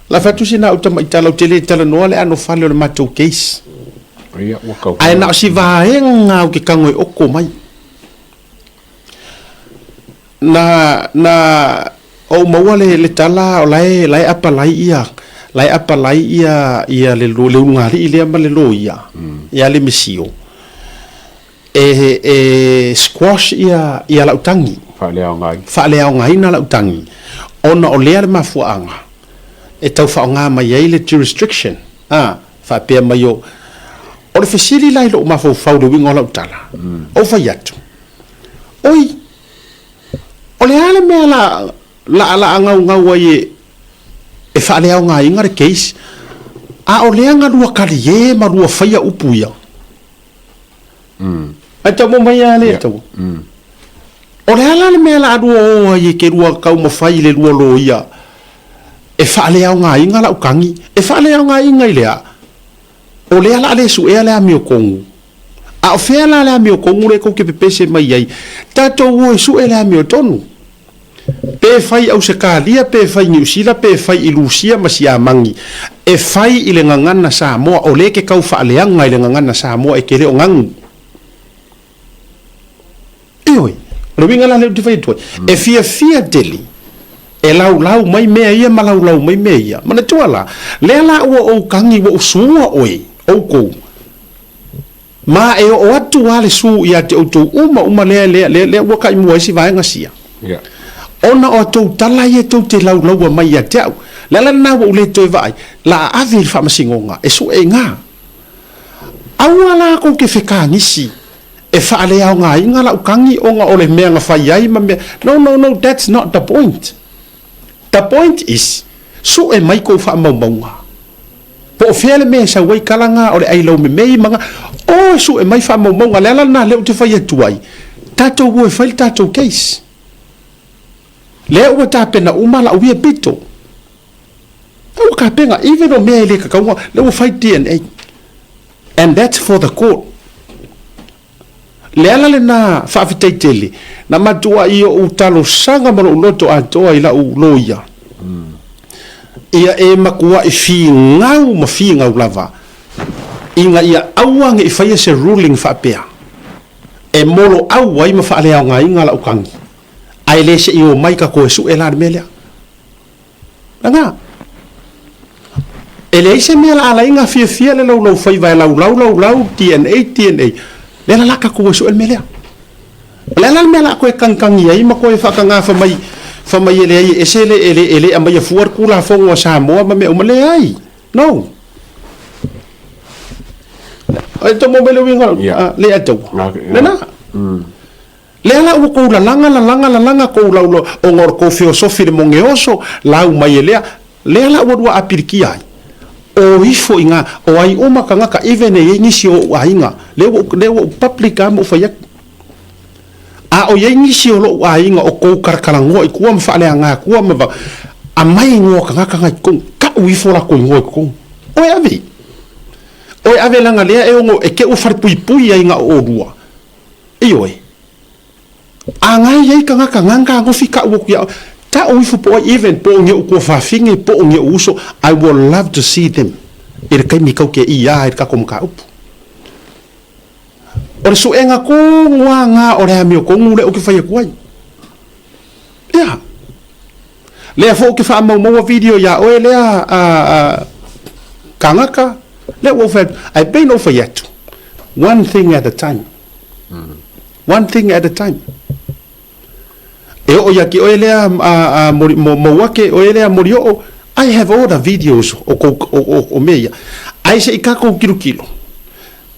La fai atu sina au tamaitala ou te le talanoa le anofale o le matou case. Ia, ua tau. Ae na o si vaega ou te tago e oko mai. Na, na ou maua le, le tala o la e, la e apalai ia, la e apalai ia, ia le, le ulugalii lea ma le loia, ia le misio, e, e squash ia, ia lau tagi. Faaleaogaina. Faaleaogaina lau tagi, ona o lea le mafuaaga e tau faaaoga mai ai le jurisdiction, a, faapea mai o, o le fesili la i lou mafaufau i le uiga o lau tala, ou fai atu, Oi, o le a le mea la, la, la a gaugau ai e, e faaleaogaina le case, a o lea na lua kaliē ma lua faia upu ia? Ae tau mo mai a le tau. O le a la le mea la a lua o ai e ke lua taumafai i le lua loia e faaleaogaina lau tagi? E faaleaogaina i le a? O lea la a le suea le amiotonu. A o fea la le amiotonu lea tou te pepese mai ai? Tatou o e sue le amiotonu. Pe fai i Ausetalia, pe fai i Niusila, pe fai i Lusia ma Siamani, e fai i le gagana Samoa, o lea e te tau faaleaga i le gagana Samoa e te le o ganu. Ioe, o le uiga la lea ou te fai atu ai, e fiafia tele e laulau mai mea ia ma laulau mai mea ia. Manatua la, lea la ua ou tagi ua ou sua oe, outou, Ma e oo atu lava le su ia te outou uma uma lea, lea, lea, lea ua taimua ai si vaega sia. Yeah. Ona o a tou tala ia tou te laulaua mai ia te au. Le ala lena ua ou le toe vaai, la a ave i le faamasinoga e sue i ga. Aua la kou te fekagisi e faaleaogaina lau tagi ona o le mea na fai ai ma mea. No, no, no, that's not the point. The point is, sue mai kou faamaumauga. Po o fea le mea e sau ai kala nga o le ai laumemei ma nga. O e sue mai faamaumauga, le ala lena lea ou te fai atu ai, tatou o e fai le tatou case. Lea ua tapena uma lau ia pito. Lea ua tapena, even o mea e le tatau ona, lea ua fai DNA. And that's for the court. Le ala lena faafetai tele na matuai ou talosaga ma lou loto atoa i lau loia, ia e matuai figau ma figau lava ina ia aua ne i faia se ruling faapea e moloau ai ma faaleaogaina lau tagi, ae le se i omai ka toe sue la le mea lea. Lena. E leai se mea la ala ai na fiafia le laulau faiva e laulau laulau DNA DNA. Lea la la tatou e sue le mea lea. O le a la le mea la toe tagitagi ai ma toe faataga fai mai fai mai e leai e ese le e le e le aumaia fua le Tulafono a Samoa ma mea uma. Leai. No. E tau maua mai le uiga le ataua. Lena. Lea la ua kou lalaga, lalaga, lalaga kou lau ona o le kou feosofi i le mogeoso, lau mai e lea, lea la ua lua apilikia ai. O ifo i ga, o ai uma tagata even e iai nisi o ou aiga, lea ua, lea ua ou public a ma ou fai atu. A o iai nisi o lou aiga o kou kalakalanoa i tua ma faaleaga tua ma va, amai igoa o tagata ga i totonu, tau ifo latou igoa i totonu. Oe ave i. Oe ave leaga lea e ono, e te ua falepuipui ai na o olua. Ioe. A ngai ai tagata nga ganofi ka'u atu ia oe, ta'u ifo po o ai even po o ni o'u tuafafine po o ni o'u uso, I will love to see them i le taimi kau ke ʻī ai le tatou mataupu. O le suega tonu lava na o le amiotonu lea ou te fai atu ai. Ia. Lea foi ou te faamaumaua video iā oe lea a, a, tagata, lea ua ou fai atu, ae pei ona ou fai atu, one thing at a time. One thing at a time. E oo ia te oe lea a, a, mori, mo, Mauake, oe lea Molioo, I have all the videos o, kou, o, o, o mea ia. Ae se i tatou tilotilo,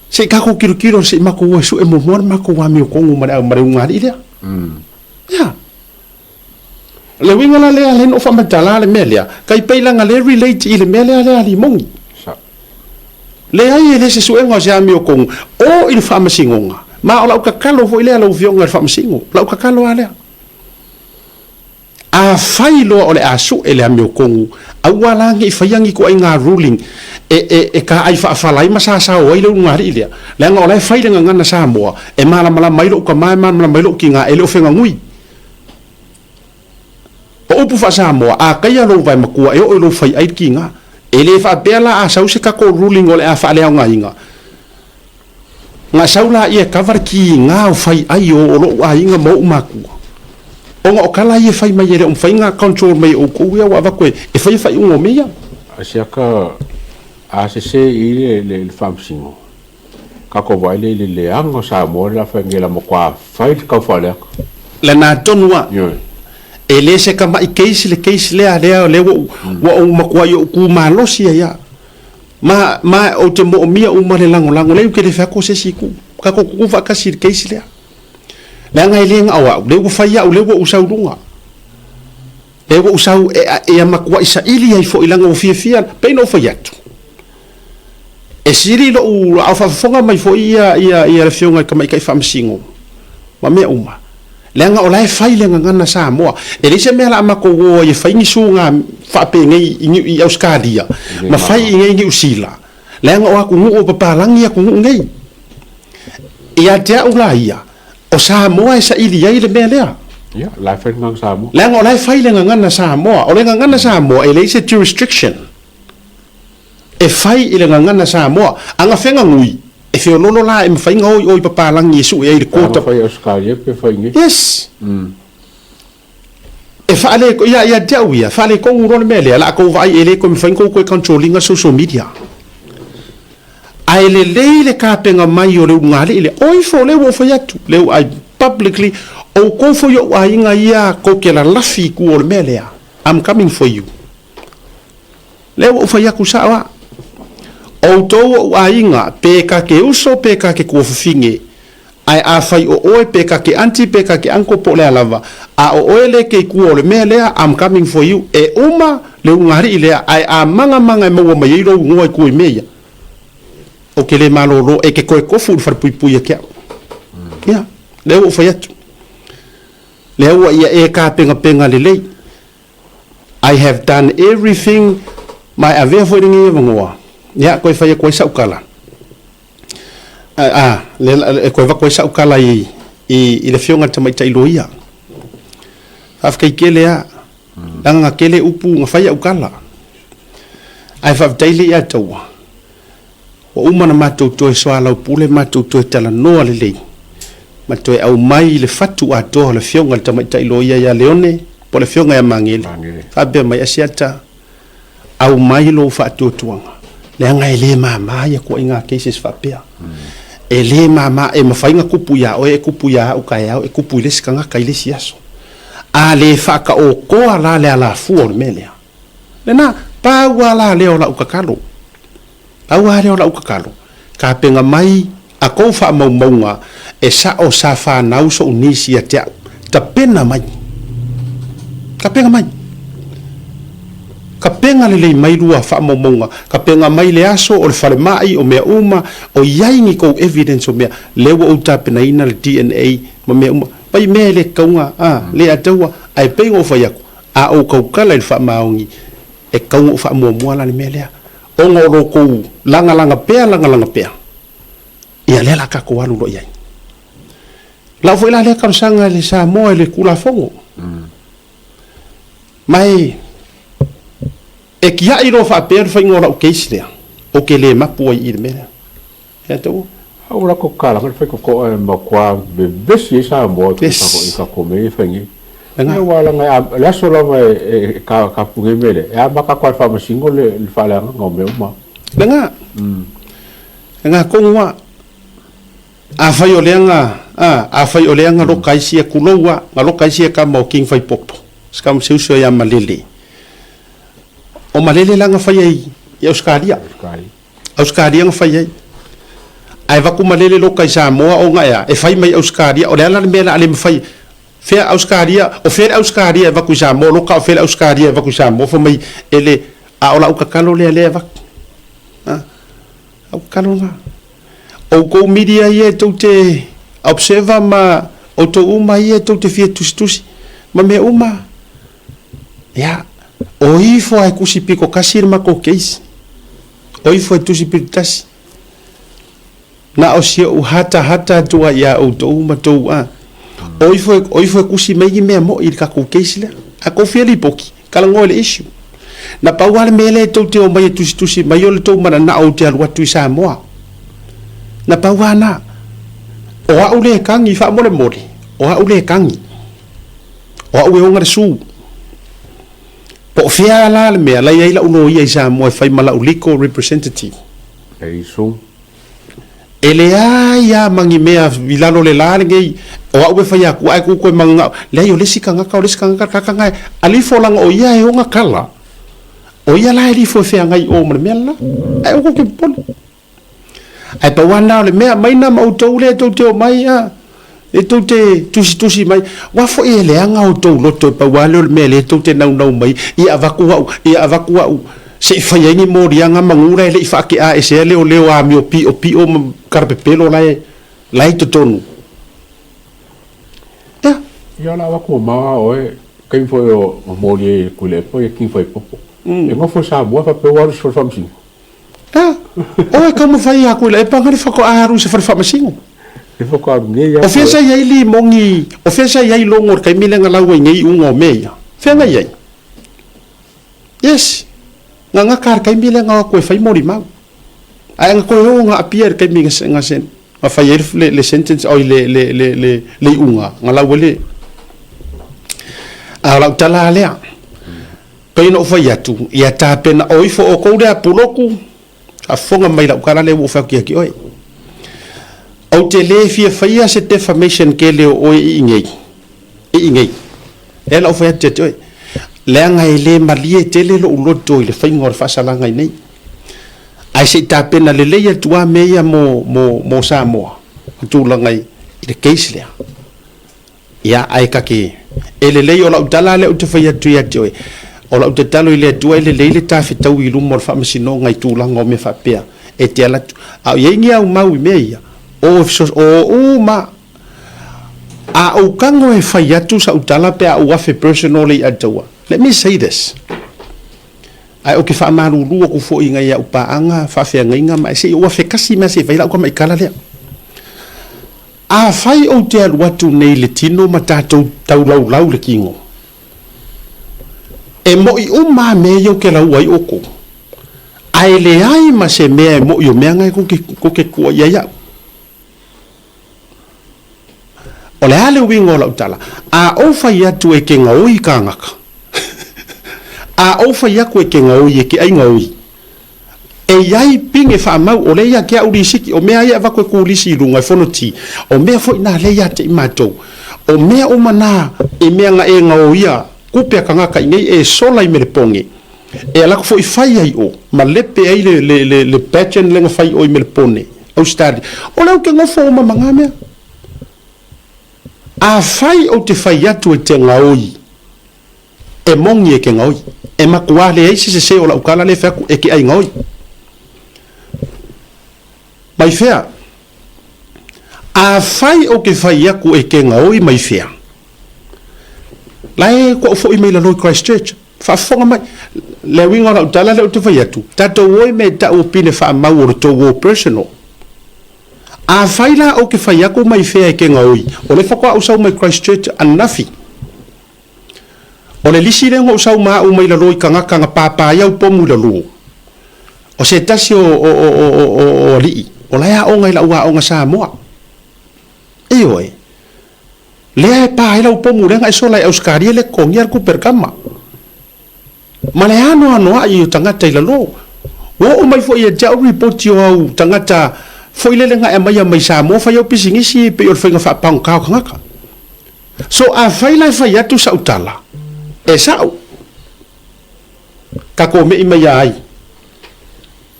se i tatou tilotilo se i matou o e sue muamua le matou amiotonu ma le, ma le ulugalii lea. Ia. Le uiga la lea lea na ou faamatala le mea lea, kai pei leaga lea relate i le mea lea lea a Limoni. Leai e le se suega o se amiotonu o i le faamasinoga, ma o lau tatalo foi lea lau Afioga i le Faamasino, lau tatalo lava lea. Afai loa o le a sue le amiotonu, aua la ne i faia ni ituaiga ruling e, e, e taai faafala ai ma sasao ai le ulugalii lea, leaga o la e fai le gagana Samoa e malamalama ai lou tama e malamalama ai lou tina e le o feganui. O upu faa-Samoa, a taia lou vae matua e oo i lou faiai le kiga. E le faapea la a sau se tatou ruling o le a faaleaogaina, na sau laia e kava le kiga o faiai o lou aiga ma ou matua. Ona o tala ia e fai mai e le o mafai ona control mai e outou ia ua avatu e faia faaiuga o mea ia. Asiaka a sese i le Faamasino, Tatou vaai lea i le leaga o Samoa le la fai nei la matua fai le tau faaleaga. Lena tonu a. Ioe. E le se tamai case le case lea lea lea ua ua ou matuai ou tu malosi ai a. Ma ma ou te moomia uma le lagolago lea ou te le fai atu o se isi itu. Tatou tutu faatasi i le case lea. Leaga e le na o au, lea ua fai au, lea ua ou sau i luga. Lea ua ou sau e e matuai saili ai foi leaga ua fiafia, pei ona ou fai atu. E sili lou, a o faafofoga mai foi ia, ia, ia le Afioga i le Tamaitai Faamasino ma mea uma, leaga o la e fai le gagana Samoa. E leai se mea o le a matou o ai e fai ni suga faapenei i, i Ausetalia ma fai i inei i Niu Sila, leaga o atunuu o papalagi atunuu nei. Ia te au la ia, o Samoa e saili ai le mea lea. Ia, la e fai le gagana Samoa. Leaga o la e fai le gagana Samoa. O le gagana Samoa e leai se jurisdiction. E fai i le gagana Samoa. A gafega nui, e feololo la e mafai na o i o i papalagi e sue ai le quota. Ana fai i Ausetalia pe fai i nei. Yes. E faale, ia, ia te au ia, faaletonu loa le mea lea, la tou vaai e le toe mafai ona tou toe control ina social media. Ae lelei le tapena mai o le ulugalii lea. O ifo, lea ua ou fai atu, lea ua, I publicly, outou foi ou aiga ia tou te lalafi i tua o le mea lea, I'm coming for you. Lea ua ou fai atu sao a. Outou ou aiga, pe ta te uso pe ta te tuafafine, ae afai o oe pe ta te aunty pe ta te uncle po o le a lava, a o oe le te i tua o le mea lea, I'm coming for you, e uma le ulugalii lea, ae a magamaga e maua mai ai lou igoa i tua i mea ia, ou te le malolo, e te toe tofu i le falepuipui ia te au. Ia, lea ua ou fai atu. Lea ua ia e tapenapena lelei. I have done everything ma e avea foi lenei avanoa ia toe fai atu ai sau tala a e toe avatu ai sau tala i i le afioga i le tamaitai loia. Faafetai tele a leaga na tele upu na fai au tala ae faafetai le ia te ua Ua uma ona matou toe soalaupule, matou toe talanoa lelei, ma toe aumai i le fatu atoa o le Afioga i le Tamaitai Loia ia Leone, po o le Afioga ia Magele, faapea mai, Asiata, aumai lou faatuatuaga, leaga e le mama ia tuaiga cases faapea. E le mama, e mafai ona tupu ia oe, e tupu ia au taeao, e tupu i le isi tagata i le isi aso. A le faataotoa la le alafua o le mea lea, Lena, pau lava la lea o lau tatalo. Pau lava lea o lau tatalo, tapena mai a tou faamaumauga e sao sa fanau sou nisi ia te au. Tapena mai. Tapena mai. Tapena lelei mai lua faamaumauga, tapena mai le aso o le falemai, o mea uma, o i ai ni tou evidence o mea, lea ua ou tapenaina le DNA ma mea uma. Pai mea e le tatau ona, a, le ataua, ae pei ona ou fai atu, A ou tautala i le faamaoni, e tatau ona ou faamuamua la le mea lea, ona o lo outou lagalaga pea, lagalaga pea, ia lea o le a tatou alu loa i ai. O lau foi la lea talosaga i le Samoa i le Tulafono. Ma e, e tiai loa faapea le faiga o lau case lea, ou te le mapu ai i i le mea lea. Ia te ua. A ua latou tatalaga le faitotoa e matua vevesi ai Samoa i tatou mea ia e fai nei. Ia aua leaga le aso lava e tapu nei mea lea, e amata atu lava e le Faamasino le faaleagaga o mea uma. Lena. Lena tonu lava. Afai o lea na, a, afai o lea na loka ai sia, tulou lava, na loka ai sia tama o King Faipopo, si tama si uso ia Malele. O Malele la na fai ai i Ausetalia. Ausetalia na fai ai. Ae avatu malele loka i Samoa ona ea, e fai mai Ausetalia, o le a la le mea o le a le mafai, fea Ausetalia, o fea le Ausetalia e avatu i Samoa, loka o fea le Ausetalia e avatu i Samoa, fai mai e le, a o lau tatalo lea lea e avatu. A, lau tatalo lena. Outou media ia e tou te observer ma outou uma ia e tou te fia tusitusi ma mea uma, Ia, o ifo a e tusi pito tasi le matou case. O ifo e tusi pito tasi. Na o si ou hatahata atu ai ia outou ma tou a. O ifo, o ifo e tusi mai ni mea mo'i i le tatou case lea. A kou fia lipoti, talanoa i le issue. Na pau lava le mea lea e tou te omai e tusitusi mai o le tou mananao ou te alu atu i Samoa. Na pau lava na. O au le kagi faamolemole, o au le kagi. O au e ona le su. Po o fea la le mea la e i ai lau loia i Samoa e fai ma lau legal representative. E isu. E leai lava ma ni mea i lalo o le la lenei, o au e fai atu ae ku koe magagao. Leai, o le isi tagata, o le isi tagata, le tagata lena e alifo leaga o ia e ona kala. O ia la e alifo e feagai i o ma le mea lela. Ae aua tou te popole. Ae pau lava lena o le mea, mai na ma outou lea tou te omai a, e tou te tusitusi mai, aua foi e leaga outou loto e pau lava lea o le mea lea tou te naunau mai, ia avatu au, ia avatu au, se i fai ai ni moliaga manu la e le i faatea esea leoleo amio piopio ma kalapepelo la e la e i totonu. Ia. Ia o le a avatu mamao lava oe, taimi foi o moli ai e Tuilaepa ia King Faipopo. E nofo i Samoa faapea ua alu i se fale faamasino. A, o e taumafai ia Tuilaepa na le faatoa alu i se fale faamasino. E faatoa alu nei O fea sa i ai limoni, o fea sa i ai logo i le taimi lea na lau ai nei iuga o mea ia? Fea na i ai? Yes, na gata le taimi lea na o atu e fai molimau. Ae na toe o na appear i le taimi na, na fai ai le, le sentence, oi le, le, le, le, le iuga, na lau ai le... A o lau tala lava lea, pei ona ou fai atu, ia tapena, o ifo outou lea Puloku, faafofoga mai i lau tala lea ua ou fai atu ia te oe. Ou te le fia faia se defamation tele o oe i inei, i inei. Lea la ou fai atu ia te oe, leaga e le malie tele lou loto i le faiga o le faasalaga i nei. Ae se i tapena lelei atu lava mea ia mo, mo, mo Samoa, ma tulaga i, i le case lea. Ia, ae ta te, e lelei, o lau tala lea ou te fai atu ia te oe, o lau tatalo i le Atua e lelei le ta fetaui i luma o le faamasinoga i tulaga o mea faapea, e te ala atu. A o i ai ni au mau i mea ia, o, o uma, a ou tago e fai atu sau tala pe a ou afe personal i Atua, let me say this, ae ou te faamalulu atu foi i nai au paaga, faafeagaiga ma se i ou afe tasi mea se i fai lau tamaitala lea. Afai ou te alu atu nei i le tino ma tatou taulaulau le kino, e moʻi uma a mea ia ou te laua ai outou, ae leai ma se mea e moʻi o mea na e tou te tua i ai au. O le a le uiga o lau tala? A ou fai atu e ke gaoi kānaka, a ou fai atu e ke gaoi e ke ai gaoi, E i ai pine faamau, o lea ia te au lisiti, o mea ia e avatu e kulisi i luga e fonoti, o mea foi na lea ia te i matou. O mea uma na i mea na e gaoia kupe a tagata i nei e sola i Melepone, e ala atu foi fai ai o, ma lepe ai le, le, le, le pageant lea na fai o i Melepone, Ausetalia. O lea ou te nofo uma ma na mea. Afai ou te fai atu e te gaoi, E moni e ke gaoi. E matua leai se sese o lau tala lea e fai atu e ke ai gaoi. Mai fea? Afai ou te fai atu e ke gaoi mai fea? La e kua ou foi mai lalo i Christchurch. Faafofoga mai. Le uiga o lau tala lea ou te fai atu, tatou o i mea e tau o pine faamau o le tou o personal. Afai la ou te fai atu mai fea e ke gaoi, o lea faatoa ou sau mai Christchurch ananafi. O le lisi lea na ou sau ma au mai lalo i tagata na pāpā ai au pomu i lalo. O se tasi o, o, o, o, o, o, o alii, o la e aoga i lau aoga Samoa. Ioe. Lea e pā ai lau pomu lea na e sola i Ausetalia le totogia le tupe a le tama. Ma le anoanoai o tagata i lalo. Ua oo mai foi ia te au ripoti o au tagata foi lele na e aumaia mai Samoa fai au pisinisi e pei o le faiga faapagota o tagata. So afai la e fai atu sau tala, e sa'o, ka kome'i mai ia ai.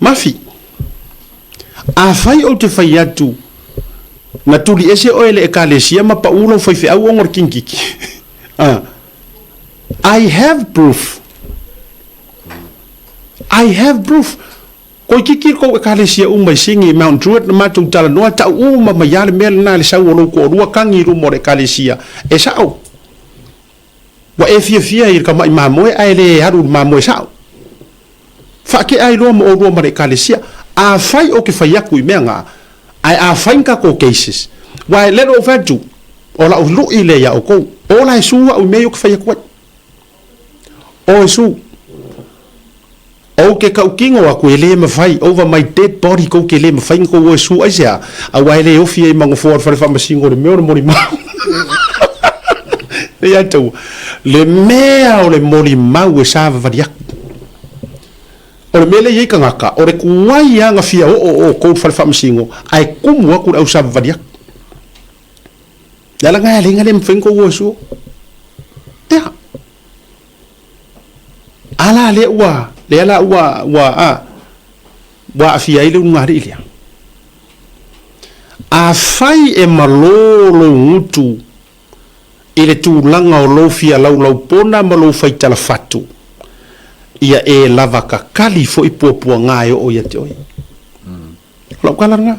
Mafi, afai ou te fai atu na tuli ese oe e le Ekalesia ma pa'u lou faifeau ona o le kingkiki, ah, I have proof. I have proof. Koikiki kou Ekalesia uma i Sigi i Mount Druitt na matou talanoa tau uma mai a le mea lena le sau o lou toalua kagi i luma o le Ekalesia. E sa'o. Ua e fiafia i le kama'i mamoe ae le alu i le mamoe sa'o. Faake'a ai loa ma olua ma le Ekalesia. Afai ou te fai atu i mea na, ae afai ni tatou cases, ua e lele ou fai atu, o la'u lu'i lea ia outou, ola e su a'u i mea ia ou te fai atu ai. O Iesu, Ou te tautino aku e le mafai, over my dead body kou te le mafai na kou o Iesu, aisea? Aua e le ofi ai ma nofoa o le fale faamasino o le mea o le molimau. Ia taua, le mea o le molimau e savavali atu. O le mea lea e i ai tagata, o le tuai lava na fia oo o kou i le fale faamasino, ae tumu atu le au savavali atu. Le ala lena e ala ai na le mafai na kou o Iesu. Tea. A la lea ua, lea la ua, ua, a, ua aafia ai le ulugalii lea. Afai e malo lou gutu i le tulaga o lou fia laulaupona ma lou faitalafatu, ia e lava kakali foi puapuaga e oo ia te oe. O lau tala lena.